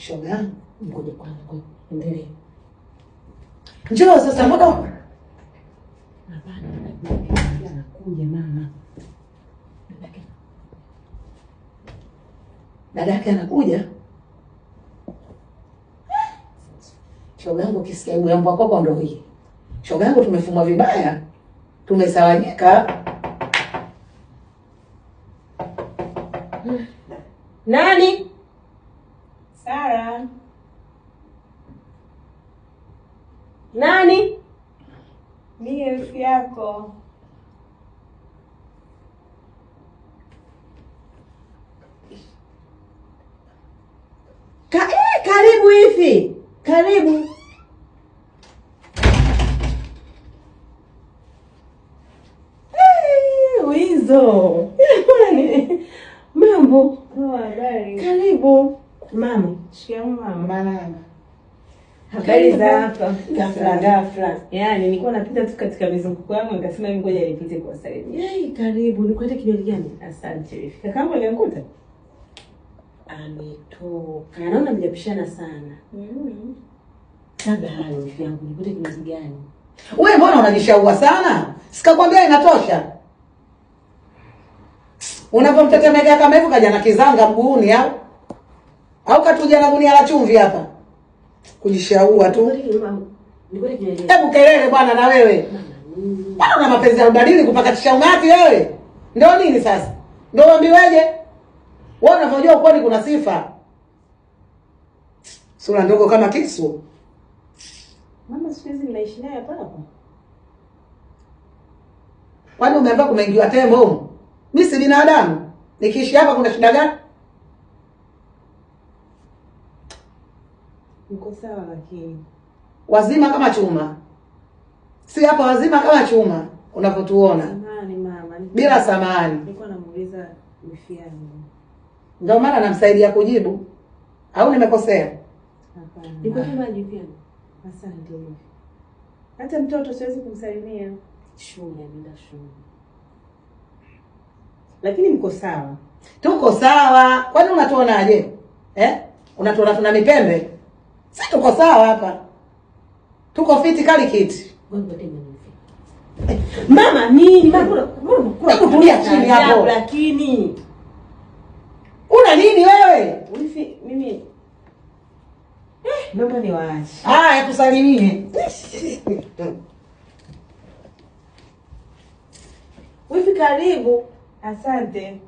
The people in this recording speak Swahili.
Shoga yangu, Ngoja kwanza, ngoja. Endelee. Njoo sasa, mbona Hapana, dada anakuja mama. Dada yake anakuja? Shoga yangu, ukisikia aibu ya mbwa kwako ndo hii. Shoga yangu, tumefumwa vibaya, tumesawanyika. Nani? Sara. Nani? Mie rafiki yako. Karibu hivi. Karibu. Hey, Wizo. Mambo. Poa, habari. Karibu. Mama. Shikamoo mama. Malala. Habari za hapa. Ghafla ghafla. Yaani nilikuwa napita tu katika mizunguko yangu nikasema mimi ngoja nipite kuwasalimia. Yei, karibu. Nikuete kinywaji gani? Asante. Wifi. Kakaangu alikuta? Ametoka. Naona mjapishana sana. Labda hayo wifi yangu, nikuete kinywaji gani? Wewe mbona unajishaua sana? Sikakwambia inatosha. Unapomtetemeka kama hivyo kaja na kizanga mguuni au? Au katuja na gunia la chumvi hapa? Kujishaua tu. Nikuete kinywaji gani? Hebu kelele bwana na wewe. Bwana una mapenzi ya udadili kupakatisha umati wewe. Ndio nini sasa? Ndio uambiweje? Wewe unavyojua ukweli kuna sifa. Sura ndogo kama kisu. Mama siku hizi mnaishi naye hapa hapa? Kwani umeambiwa kumeingiwa tembo humu? Mimi si binadamu. Nikiishi hapa kuna shida gani? Mko sawa lakini. Wazima kama chuma. Si hapa wazima kama chuma unavyotuona. Samahani mama. Bila samahani. Nilikuwa namuuliza wifi yangu. Ndio maana namsaidia kujibu. Au nimekosea? Hapana. Nikuete maji wifi yangu. Asante wifi. Hata mtoto siwezi kumsalimia. Shule, ameenda shule. Lakini mko sawa. Tuko sawa. Kwani unatuonaje? Eh? Unatuona tuna mipembe? Si tuko sawa hapa. Tuko fiti kali kiti. Ngoja nikuete maji wifi. Mama nini? Mama mbona Hebu tulia chini hapo. Lakini Una nini wewe? Wifi mimi naomba niwaache. Haya, tusalimie. Wifi karibu. Asante.